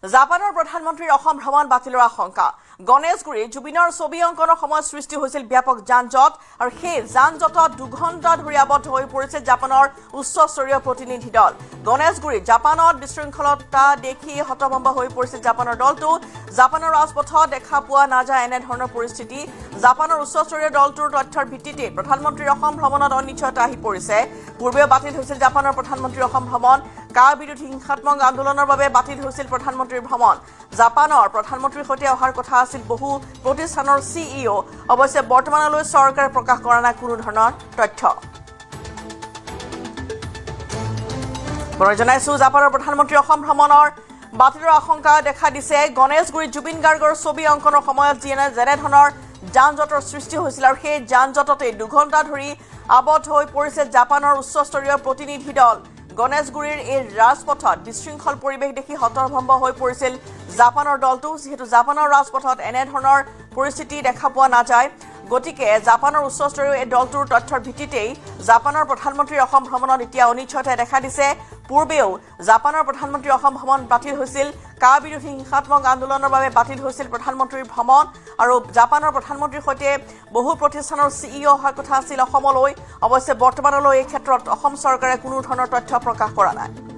জাপানৰ প্ৰধানমন্ত্ৰীৰ অসম ভ্ৰমণ বাতিলৰ আশংকা। গণেশগুৰিত জুবিনৰ ছবি অংকনৰ সময়ত সৃষ্টি হৈছিল ব্যাপক যান জঁট আৰু সেই যান জঁটত 2 ঘণ্টা ধৰি আবদ্ধ হৈ পৰিছিল জাপানৰ উচ্চস্তৰীয় প্ৰতিনিধি দল। গণেশগুৰিত জাপানত বিশৃংখলতা দেখি হতভম্ব হৈ পৰিছিল জাপানৰ দলটো। জাপানৰ ৰাজপথত দেখা পোৱা নাযায় এনেধৰণৰ পৰিস্থিতি। জাপানৰ উচ্চস্তৰীয় দলটোৰ তথ্যৰ ভিত্তিতে প্ৰধানমন্ত্ৰীৰ অসম ভ্ৰমণত অনিশ্চয়তা আহি পৰিছে। পূৰ্বেও বাতিল হৈছিল জাপানৰ প্ৰধানমন্ত্ৰীৰ অসম ভ্ৰমণ। কা বিৰোধী হিংসাত্মক আন্দোলনৰ বাবে বাতিল হৈছিল প্ৰধানমন্ত্ৰীৰ ভ্ৰমণ। জাপানৰ প্ৰধানমন্ত্ৰীৰ সৈতে অহাৰ কথা আছিল বহু প্ৰতিষ্ঠানৰ চিইঅ'। অৱশ্যে বৰ্তমানলৈ চৰকাৰে প্ৰকাশ কৰা নাই কোনো ধৰণৰ তথ্য। পুনৰ জনাইছো, জাপানৰ প্ৰধানমন্ত্ৰী অসম ভ্ৰমণৰ বাতিলৰ আশংকা দেখা দিছে। গণেশগুৰিত জুবিন গাৰ্গৰ ছবি অংকনৰ সময়ত যেনেধৰণৰ যান জঁটৰ সৃষ্টি হৈছিল আৰু সেই যান জঁটতে 2 ঘণ্টা ধৰি আবদ্ধ হৈ পৰিছে জাপানৰ উচ্চস্তৰীয় প্ৰতিনিধি দল। গণেশগুৰিৰ এই ৰাজপথত বিশৃংখল পৰিৱেশ দেখি হতভম্ব হৈ পৰিছিল জাপানৰ দলটো। যিহেতু জাপানৰ ৰাজপথত এনেধৰণৰ পৰিস্থিতি দেখা পোৱা নাযায়, গতিকে জাপানৰ উচ্চস্তৰীয় এই দলটোৰ তথ্যৰ ভিত্তিতেই জাপানৰ প্ৰধানমন্ত্ৰীৰ অসম ভ্ৰমণত এতিয়া অনিশ্চয়তাই দেখা দিছে। পূৰ্বেও জাপানৰ প্ৰধানমন্ত্ৰীৰ অসম ভ্ৰমণ বাতিল হৈছিল। কা বিৰোধী হিংসাত্মক আন্দোলনৰ বাবে বাতিল হৈছিল প্ৰধানমন্ত্ৰীৰ ভ্ৰমণ আৰু জাপানৰ প্ৰধানমন্ত্ৰীৰ সৈতে বহু প্ৰতিষ্ঠানৰ চিইঅ' অহাৰ কথা আছিল অসমলৈ। অৱশ্যে বৰ্তমানলৈ এই ক্ষেত্ৰত অসম চৰকাৰে কোনো ধৰণৰ তথ্য প্ৰকাশ কৰা নাই।